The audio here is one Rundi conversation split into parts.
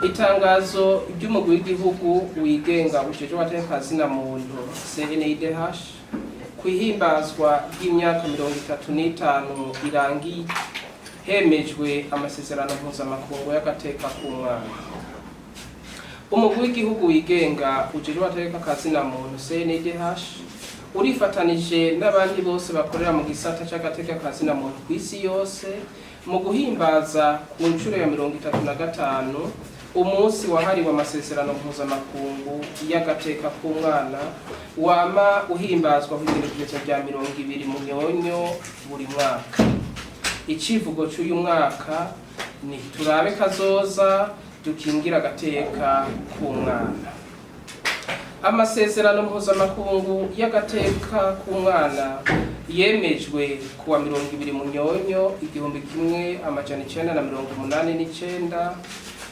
Itangazo ry'umugwi w'igihugu wigenga ujejwe amateka zina muntu, CNIDH, kw'ihimbazwa ry'imyaka 35 irangiye hemejwe amasezerano mpuzamakungu y'agateka k'umwana. Umugwi w'igihugu wigenga ujejwe amateka kazina muntu, CNDH, urifatanije n'abandi bose bakorera mu gisata c'agateka kazina muntu kw'isi yose mu guhimbaza ku nshuro ya 35 umunsi wahariwe amasezerano mpuzamakungu y'agateka k'umwana, wama uhimbazwa kw'igenekerezo rya 20 Munyonyo buri mwaka. Icivugo c'uyu mwaka ni "Turabe kazoza, dukingira agateka k'umwana". Amasezerano mpuzamakungu y'agateka k'umwana yemejwe kuwa 20 Munyonyo 1989,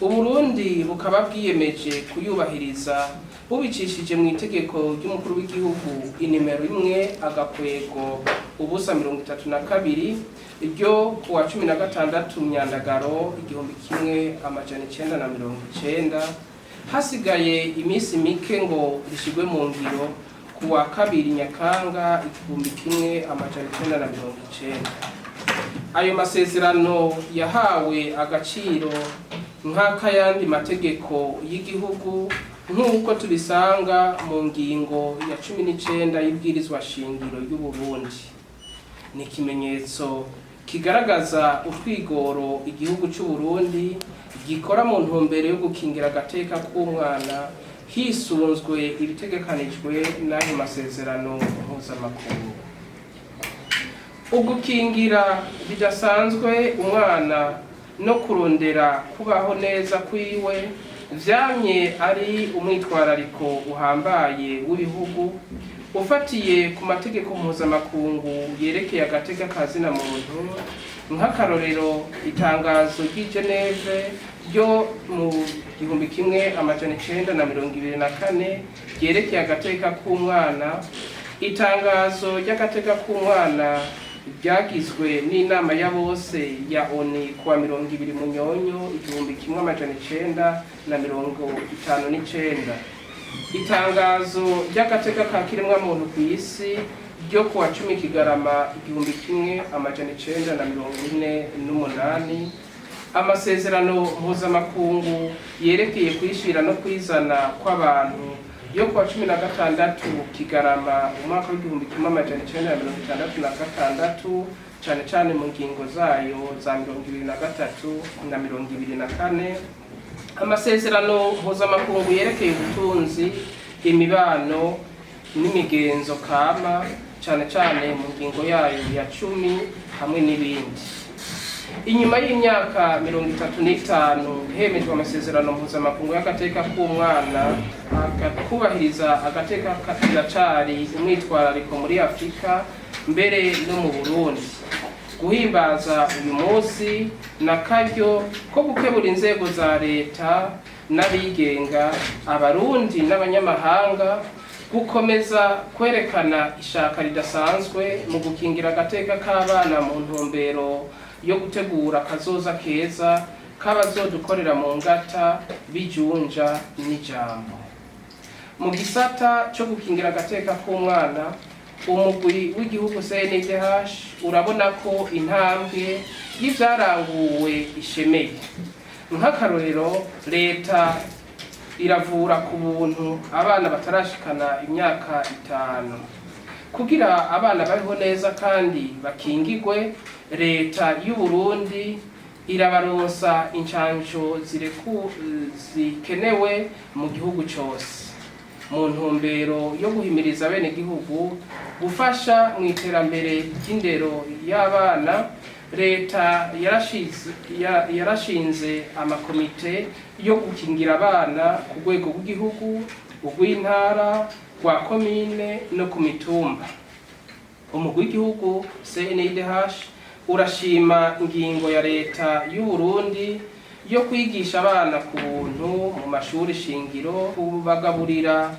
Uburundi bukaba bwiyemeje kuyubahiriza bubicishije mu itegeko ry'umukuru w'igihugu inimero 1-032 ryo kuwa 16 Myandagaro 1990, hasigaye iminsi mike ngo rishigwe mu ngiro kuwa 2 Nyakanga 1990. Ayo masezerano yahawe agaciro nk'akayandi mategeko y'igihugu, nk'uko tubisanga mu ngingo ya 19 y'ibwirizwa shingiro y'Uburundi. Ni ikimenyetso kigaragaza utwigoro igihugu c'u Burundi gikora mu ntumbero yo gukingira agateka k'umwana hisunzwe ibitegekanijwe n'ayo masezerano mpuzamakungu. Ugukingira bidasanzwe umwana no kurondera kubaho neza kwiwe vyamye ari umwitwarariko uhambaye w'ibihugu, ufatiye ku mategeko mpuzamakungu yerekeye agateka kazina muntu, nk'akarorero itangazo ry'i Geneve ryo mu 1924 ryerekeye agateka k'umwana, itangazo ry'agateka k'umwana ryagizwe n'inama ya bose ya ONU kuwa 20 Munyonyo 1959, itangazo ry'agateka ka kiremwamuntu ku isi ryo kuwa 10 Kigarama 1948, amasezerano mpuzamakungu yerekeye kwishira no kwizana kw'abantu yo kuwa 16 Kigarama umwaka w'1966, cane cane mu ngingo zayo za 23 na 24, amasezerano mpuzamakungu yerekeye ubutunzi, imibano n'imigenzo kama, cane cane mu ngingo yayo ya 10, hamwe n'ibindi. Inyuma y'imyaka 35 hemejwe amasezerano mpuzamakungu y'agateka k'umwana, kubahiriza agateka biracari umwitwarariko muri Afurika, mbere no mu Burundi. Guhimbaza uyu munsi na karyo ko gukebura inzego za leta n'abigenga, Abarundi n'abanyamahanga, gukomeza kwerekana ishaka ridasanzwe mu gukingira agateka k'abana mu ntumbero yo gutegura akazoza keza k'abazodukorera mu ngata bijunja n'ijambo. Mu gisata cyo gukingira agateka k'umwana, umugwi w'igihugu CNDH urabona ko intambwe y'ivyaranguwe ishemeye. Nk'akarorero, leta iravura ku buntu abana batarashikana imyaka 5. Kugira abana babeho neza kandi bakingigwe, leta y'u Burundi irabaronsa incanco zikenewe mu gihugu cose. Mu ntumbero yo guhimiriza abenegihugu gufasha mu iterambere ry'indero y'abana, leta yarashinze amakomite yo gukingira abana ku rwego rw'igihugu, urw'intara, rwa komine no ku mitumba. Umugwi w'igihugu CNIDH urashima ingingo ya leta y'u Burundi yo kwigisha abana ku buntu mu mashuri shingiro, kubagaburira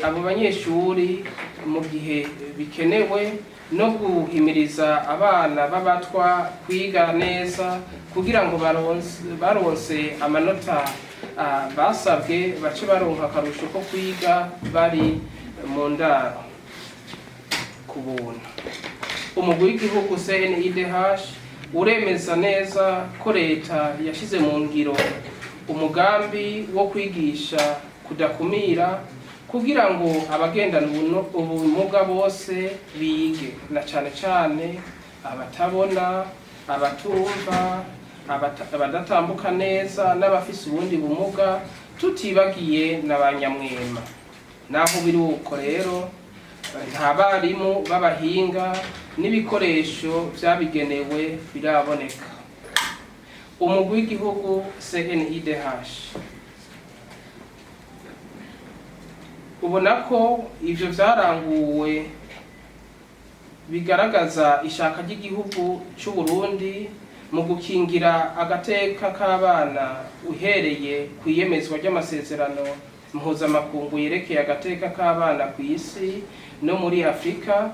abo banyeshuri mu gihe bikenewe, no guhimiriza abana b'abatwa kwiga neza kugira ngo baronse amanota. basabwe bace baronka akarusho ko kwiga bari mu ndaro ku buntu. Umugwi w'igihugu CNIDH uremeza neza ko leta yashize mu ngiro umugambi wo kwigisha kudakumira kugira ngo abagendana ubumuga bose bige, na cane cane abatabona, abatumva, abadatambuka neza n'abafise ubundi bumuga, tutibagiye na ba nyamwema. Naho biri uko rero, nta barimu b'abahinga n'ibikoresho vyabigenewe biraboneka. Umugwi w'igihugu CNIDH ubona ko ivyo vyaranguwe bigaragaza ishaka ry'igihugu c'u Burundi mu gukingira agateka k'abana, uhereye kw'iyemezwa ry'amasezerano mpuzamakungu yerekeye agateka k'abana kw'isi no muri Afrika,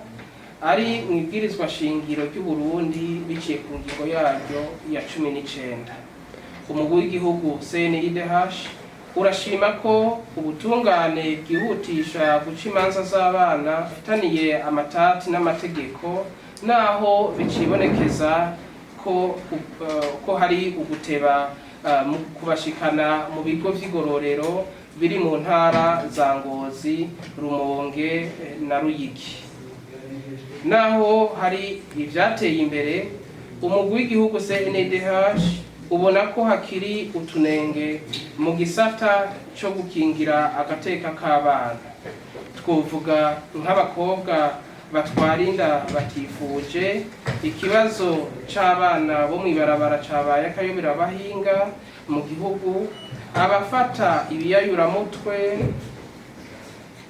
ari mu ibwirizwa shingiro ry'u Burundi biciye ku ngingo yaryo ya 19. Umugwi w'igihugu CNIDH urashima ko ubutungane bwihutisha guca imanza z'abana bafitaniye amatati n'amategeko, naho bicibonekeza ko hari uguteba mu kubashikana mu bigo vy'igororero biri mu ntara za Ngozi, Rumonge na Ruyigi. Naho hari ivyateye imbere, umugwi w'igihugu CNDH ubona ko hakiri utunenge mu gisata co gukingira agateka k'abana. Twovuga nk'abakobwa batwara inda batifuje, ikibazo c'abana bo mw'ibarabara cabaye akayobera abahinga mu gihugu, abafata ibiyayuramutwe,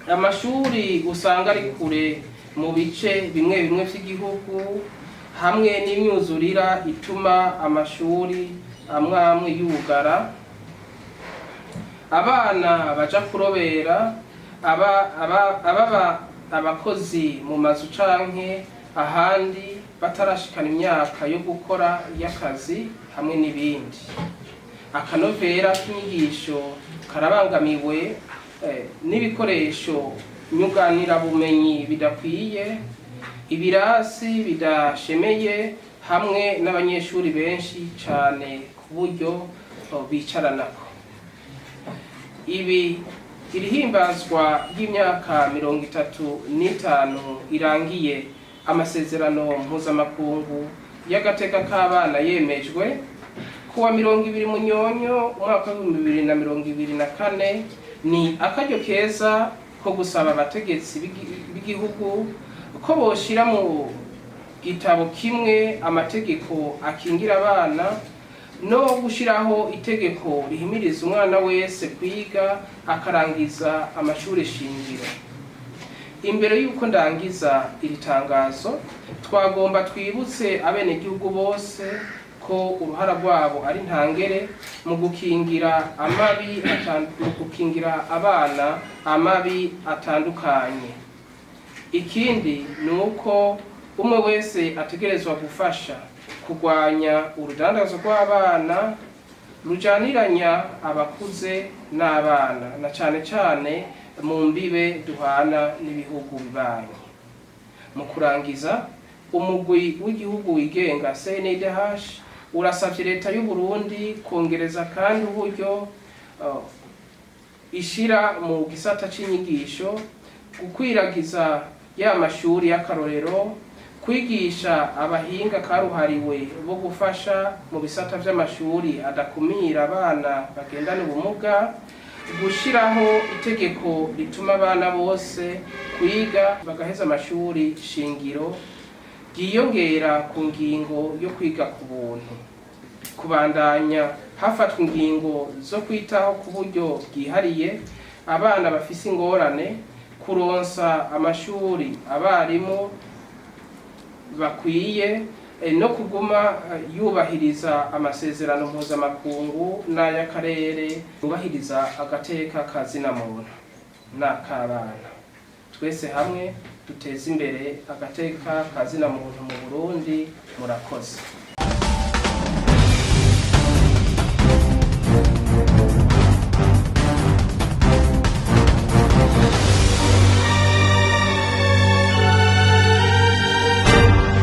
amashuri usanga ari kure mu bice bimwe bimwe vy'igihugu, hamwe n'imyuzurira ituma amashuri amwe amwe yugara, abana baja kurobera, ababa abakozi mu mazu canke ahandi batarashikana imyaka yo gukora y'akazi, hamwe n'ibindi. Akanovera k'inyigisho karabangamiwe n'ibikoresho nyunganirabumenyi bidakwiye, ibirasi bidashemeye, hamwe n'abanyeshuri benshi cane ku buryo bicaranako. Ibi irihimbazwa ry'imyaka 35 irangiye amasezerano mpuzamakungu y'agateka k'abana yemejwe kuwa 20 Munyonyo umwaka w'2024, ni akaryo keza ko gusaba abategetsi b'igihugu ko boshira mu gitabo kimwe amategeko akingira abana, no gushiraho itegeko rihimiriza umwana wese kwiga akarangiza amashuri shingiro. Imbere y'uko ndangiza iri tangazo, twagomba twibutse abenegihugu bose ko uruhara rwabo ari ntangere mu gukingira amabi mu gukingira abana amabi atandukanye. Ikindi ni uko umwe wese ategerezwa gufasha kurwanya urudandazo rw'abana rujaniranya abakuze n'abana, na cane cane mu mbibe duhana n'ibihugu bibanyi. Mu kurangiza, umugwi w'igihugu wigenga CNDH urasavye leta y'u Burundi kongereza kandi uburyo ishira mu gisata c'inyigisho, gukwiragiza ya mashuri y'akarorero, kwigisha abahinga karuhariwe bo gufasha mu bisata vy'amashuri adakumira abana bagendana ubumuga, gushiraho itegeko rituma abana bose kwiga bagaheza amashuri shingiro ryiyongera ku ngingo yo kwiga ku buntu, kubandanya hafatwa ingingo zo kwitaho ku buryo bwihariye abana bafise ingorane, kuronsa amashuri abarimu bakwiye, no kuguma yubahiriza amasezerano mpuzamakungu n'ay'akarere yubahiriza agateka kazina muntu n'ak'abana. Twese hamwe duteze imbere agateka kazina muntu mu Burundi. Murakoze.